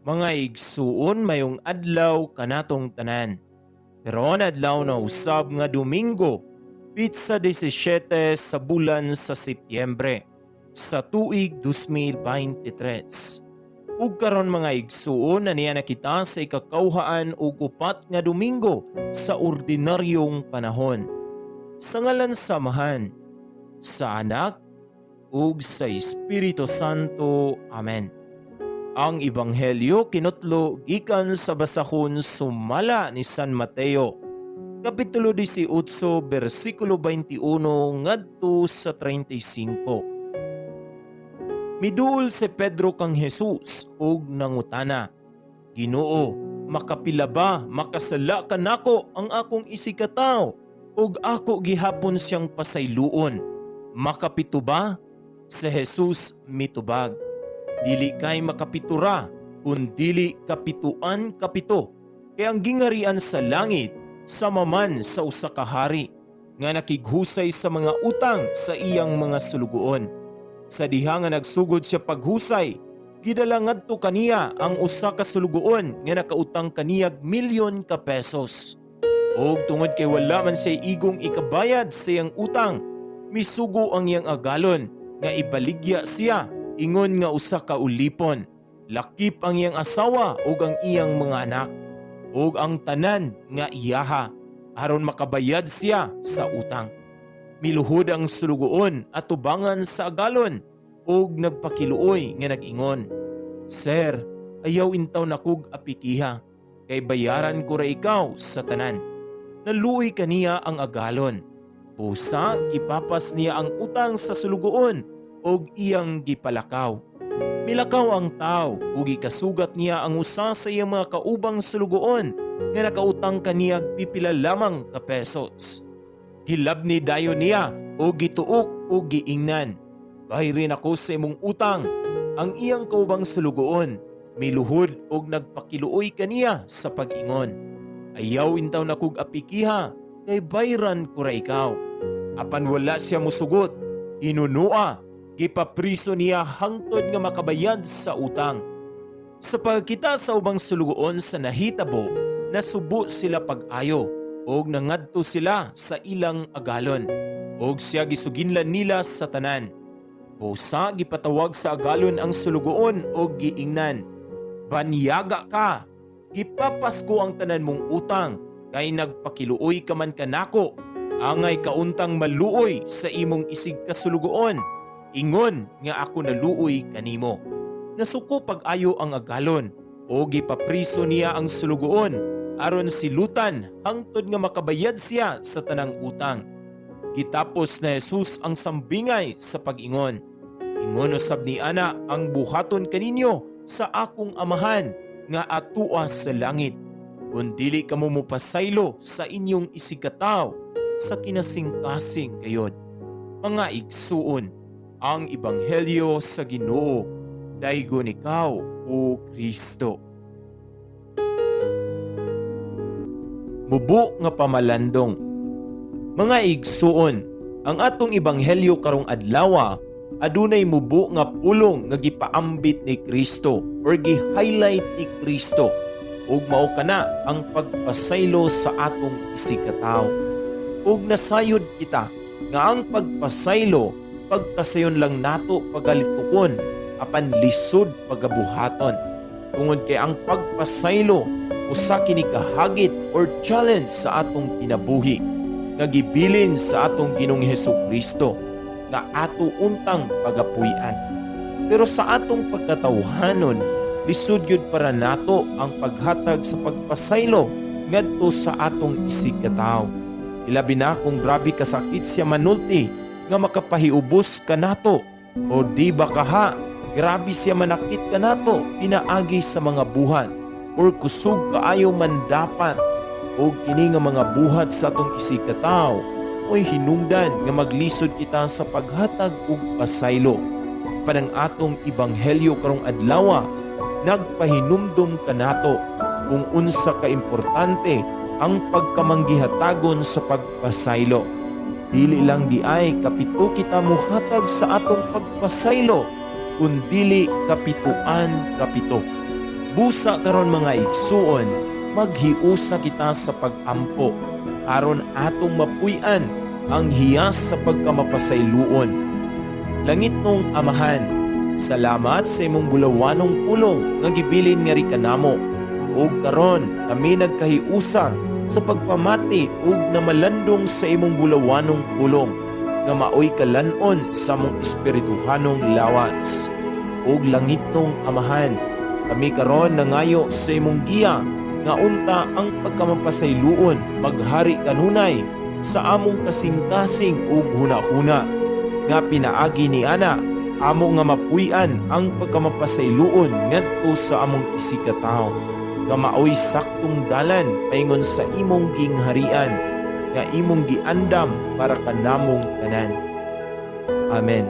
Mga igsuon, mayong adlaw kanatong tanan. Karon adlaw na usab nga Domingo, pitsa 17 sa bulan sa Setyembre sa tuig 2023. Ug karon, mga igsuon, na niya na kita sa ikakawhaan ug upat nga Domingo sa ordinaryong panahon. Sa ngalan sa Amahan, sa Anak, ug sa Espiritu Santo. Amen. Ang Ebanghelyo kinutlo gikan sa basahon sumala ni San Mateo, Kapitulo 18, bersikulo 21 ngadto sa 35. Miduol si Pedro kang Jesus ug nangutana, "Ginoo, makapila ba makasala kanako ang akong isigkatawo ug ako gihapon siyang pasayloon? Makapito ba?" Si Jesus mitubag, "Dili kay makapito ra, kun dili kapituan kapito. Kay ang gingharian sa langit sama man sa usa ka hari nga nakighusay sa mga utang sa iyang mga sulugoon. Sa diha nga nagsugod siya paghusay, gidala ngadto kaniya ang usa ka sulugoon nga nakautang kaniyag milyon ka pesos. Og tungod kay wala man siya igong ikabayad sa iyang utang, misugo ang iyang agalon nga ibaligya siya ingon nga usa ka ulipon, lakip ang iyang asawa ug ang iyang mga anak, ug ang tanan nga iyaha, aron makabayad siya sa utang. Miluhod ang sulugoon atubangan sa agalon ug nagpakiluoy nga nag-ingon, 'Sir, ayaw intaw nakog apikiha, kay bayaran ko ra ikaw sa tanan.' Naluoy kaniya ang agalon. Busa gipapas niya ang utang sa sulugoon ug iyang gipalakaw. Milakaw ang tao ug gikasugat niya ang usa sa iyang mga kaubang sulugoon nga nakautang kaniyag pipila lamang ka pesos. Gilabni dayon niya ug gituok ug giingnan, 'Bayri nako sa imong utang.' Ang iyang kaubang sulugoon miluhod ug nagpakiluoy kaniya sa pag-ingon, 'Ayaw intaw nakog apikiha, kay bayran ko ra ikaw.' Apan wala siya musugot. Hinunua, gipapriso niya hangtod nga makabayad sa utang. Sa pagkita sa ubang sulugoon sa nahitabo, nasubo sila pag-ayo ug nangadto sila sa ilang agalon. Ug siya gisuginlan nila sa tanan. Busa gipatawag sa agalon ang sulugoon ug giingnan, 'Banyaga ka! Gipapas ko ang tanan mong utang kay nagpakiluoy ka man kanako. Angay kauntang maluoy sa imong isig kasulugoon ingon nga ako naluoy kanimo.' Nasuko pag-ayo ang agalon o gipapriso niya ang sulugoon aron silutan hangtod nga makabayad siya sa tanang utang." Gitapos ni Jesus ang sambingay sa pag-ingon, "Ingon usab ni ana ang buhaton kaninyo sa akong Amahan nga atua sa langit, kung dili kamo mopasaylo sa inyong isigkatawo sa kinasingkasing gayod." Mga igsuon, ang Ebanghelyo sa Ginoo. Daygon ikaw, o Kristo. Mubo nga pamalandong. Mga igsuon, ang atong ebanghelyo karong adlawa adunay mubo nga pulong nga gipaambit ni Kristo or gi-highlight ni Kristo, ug mao kana ang pagpasaylo sa atong isigkatawo. Ug nasayod kita nga ang pagpasaylo, pagkasayon lang nato pagalitukon, apan lisod pagabuhaton. Tungod kay ang pagpasaylo usa kini kahagit or challenge sa atong kinabuhi nga gibilin sa atong Ginoong Hesus Kristo nga ato untang pagapuy-an. Pero sa atong pagkatawhanon, lisod gyud para nato ang paghatag sa pagpasaylo ngadto sa atong isigkatawo. Ilabi na kung grabe kasakit siya manulti nga makapahiubos kanato, o di ba kaha grabe siya manakit kanato pinaagi sa mga buhat or kusog kaayo man dapat, og kini nga mga buhat sa atong isigkatawo oy hinungdan nga maglisod kita sa paghatag og pasaylo. Panang atong ebanghelyo karong adlawa nagpahinumdum kanato kung unsa ka importante ang pagkamanggihatagon sa pagpasaylo. Dili lang di ay kapito kita muhatag sa atong pagpasaylo, kun dili kapituan kapito. Busa karon, mga igsuon, maghiusa kita sa pag-ampo aron atong mapuy-an ang hiyas sa pagkamapasayloon. Langitnong Amahan, salamat sa imong bulawanong pulong nga gibilin ngari kanamo. Ug karon kami nagkahiusa sa pagpamati ug namalandong sa imong bulawanong pulong nga maoy kalan-on sa among espirituhanong lawas. Ug langitnong Amahan, kami karon nangayo sa imong giya nga unta ang pagkamapasayloon maghari kanunay sa among kasing-kasing ug hunahuna nga pinaagi ni ana amo nga mapuy-an ang pagkamapasayloon ngadto sa among isigkatawo nga maoy saktong dalan paingon sa imong gingharian nga imong giandam para kanamong tanan. Amen.